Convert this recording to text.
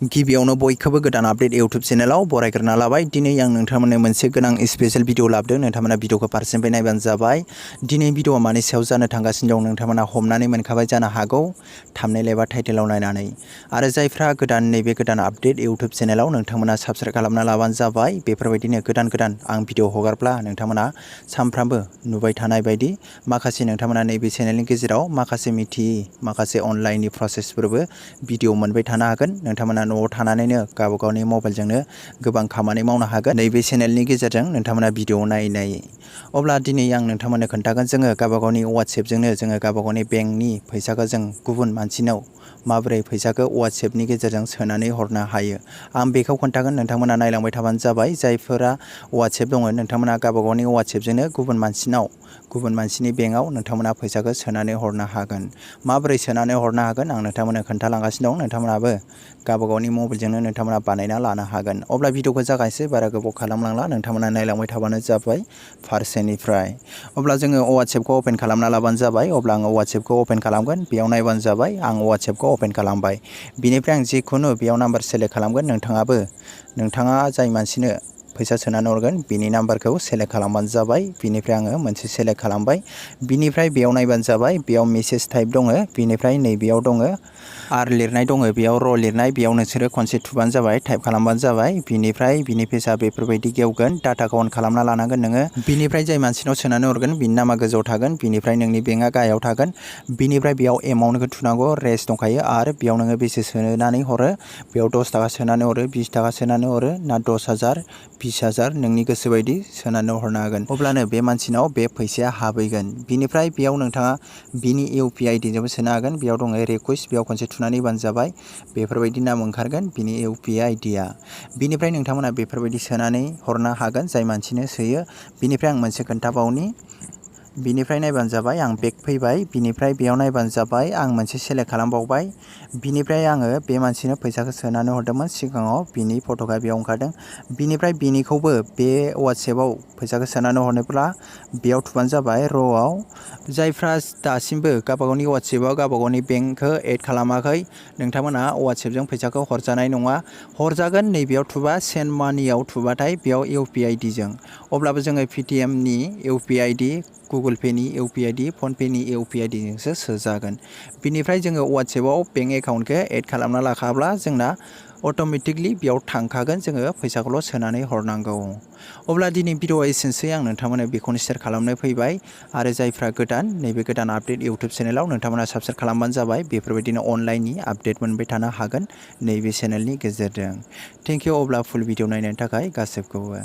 गिबियावनो बयखौबो गोदान आपडेट इउट्यूब चेनेलाव बरायग्रोना लाबाय। दिनै आं नोंथांमोननो मोनसे गोनां स्पेशल भिडिअ लाबोदों। नोंथांमोना भिडिअखौ फारसेनिफ्राय नायबानो जाबाय। दिनै भिडिअआ मानि सायाव जानो थांगासिनो दं नोंथांमोना हमनानै मोनखाबाय जानो हागौ थाम्बनेल एबा टाइटेलाव नायनानै। आरो जायफ्रा गोदान नैबे गोदान आपडेट इउट्यूब चेनेलाव नोंथांमोना साबस्क्राइब खालामना लाबानो जाबाय। बेफोरबायदिनो गोदान गोदान आं भिडिअ हगारब्ला नोंथांमोना सानफ्रामबो नुबाय थानाय बायदि माखासे नोंथांमोना नैबे चेनेलनि गेजेराव माखासे मिथियै माखासे अनलाइननि प्रसेसफोरबो भिडिअ मोनबाय थानो हागोन। नोंथांमोना न'आव थानानैनो गावबा गावनि मबाइलजोंनो गोबां खामानि मावनो हागोन नैबे चेनेलनि गेजेरजों नोंथांमोना भिडिअ नायै। अब्ला दिनै आं नोंथांमोननो खोन्थागोन जोङो गावबा गावनि वाट्सएपजोंनो जोङो गावबा गावनि बेंकनि फैसाखौ जों गुबुन मानसिनाव माबोरै फैसाखौ वाट्सएपनि गेजेरजों सोनानै हरनो हायो। आं बेखौ खोन्थागोन नोंथांमोना नायलांबाय थाबानो जाबाय। जायफोरा वाट्सएप दङ नोंथांमोना गावबा गावनि वाट्सएपजोंनो गुबुन मानसिनाव गुबुन मानसिनि बेंकआव नोंथांमोना फैसाखौ सोनानै हरनो हागोन। माबोरै सोनानै हरनो हागोन आं नोंथांमोननो खोन्थालांगासिनो दं। नोंथांमोनाबो गावबा गावनि मबाइलजोंनो नोंथांमोना बानायना लानो हागोन। अब्ला भिडिअखौ जागायसै बारा गोबाव खालामलांला नोंथांमोना नायलांबाय थाबानो जाबाय फारसेनिफ्राय। अब्ला जोङो वाट्सएपखौ अपेन खालामना लाबानो जाबाय। अब्ला आङो वाट्सएपखौ अपेन खालामगोन बेयाव नायबानो जाबाय। आं वाट्सएपखौ अपेन खालामबाय। बिनिफ्राय आं जिखुनु बेयाव नाम्बार सेलेक्ट खालामगोन। नोंथाङा जाय मानसिनो फैसा सोनानै हरगोन बिनि नाम्बारखौ सेलेक्ट खालामबानो जाबाय। बिनिफ्राय आङो मोनसे सेलेक्ट खालामबाय। बिनिफ्राय बेयाव नायबानो जाबाय। बेयाव मेसेज टाइप दङ। बिनिफ्राय नैबेयाव दङ आर लिरनाय दङ। बेयाव र' लिरनाय बेयाव नोंसोरो खनसे थुबानो जाबाय टाइप खालामबानो जाबाय। बिनिफ्राय बिनि पेजआ बेफोरबायदि गेवगोन। डाटाखौ अन खालामना लानांगोन नोङो। बिनिफ्राय जाय मानसिनाव सोनानै हरगोन बिनि नामा गोजौआव थागोन। बिनिफ्राय नोंनि बेंकआ गाहायाव थागोन। बिनिफ्राय बेयाव एमाउन्टखौ थुनांगौ रेस दंखायो आरो बेयाव नोङो बेसे सोनानै हरो बेयाव 10 थाखा सोनानै हरो 20 थाखा सोनानै हरो ना 10,000 20,000 नोंनि गोसो बायदि सोनानै हरनो हागोन। अब्लानो बे मानसिनाव बे फैसाया हाबहैगोन। बिनिफ्राय बेयाव नोंथाङा बिनि इउपिआइ आइडिजोंबो सोनो हागोन। बेयाव दङ रिकुवेस्ट बेयाव खनसे थुनानै होबानो जाबाय। बेफोरबायदि नाम ओंखारगोन बिनि इउपिआइ आइडिया। बिनिफ्राय नोंथांमोना बेफोरबायदि सोनानै हरनो हागोन जाय मानसिनो सोयो। बिनिफ्राय आं मोनसे खोन्थाबावनि। बिनिफ्राय नायबानो जाबाय आं बेक फैबाय। बिनिफ्राय बेयाव नायबानो जाबाय आं मोनसे सेलेक्ट खालामबावबाय। बिनिफ्राय आङो बे मानसिनो फैसाखौ सोनानै हरदोंमोन सिगाङाव बिनि फट'आ बेयाव ओंखारदों। बिनिफ्राय बिनिखौबो बे वाट्सएपआव फैसाखौ सोनानै हरनोब्ला बेयाव थुबानो जाबाय र'आव। जायफ्रा दासिमबो गावबा गावनि वाट्सएपआव गावबा गावनि बेंकखौ एड खालामाखै नोंथांमोना वाट्सएपजों फैसाखौ हरजानाय नङा। हरजागोन नैबेयाव थुबा सेन्ड मानियाव थुबाथाय बेयाव इउपिआइ आइडिजों। अब्लाबो जोङो पेटिएमनि इउपिआइ आइडि गुगोल पेनि इउपिआइ आइडि फनपेनि इउपिआइ आइडिजोंसो सोजागोन। बिनिफ्राय जोङो वाट्सएपआव बेंक एकाउन्टखौ एड खालामना लाखाब्ला जोंना अट'मेटिकलि बेयाव थांखागोन। जोङो फैसाखौल' सोनानै हरनांगौ। अब्ला दिनै भिडिअआ एसेनोसै। आं नोंथांमोननो बेखौनो शेयार खालामनो फैबाय। आरो जायफ्रा गोदान नैबे गोदान आपडेट इउट्यूब चेनेलाव नोंथांमोना साबस्क्राइब खालामबानो जाबाय। बेफोरबायदिनो अनलाइननि आपडेट मोनबाय थानो हागोन नैबे चेनेलनि गेजेरजों। थेंक इउ अब्ला फुल भिडिअ नायनायनि थाखाय गासिबखौबो।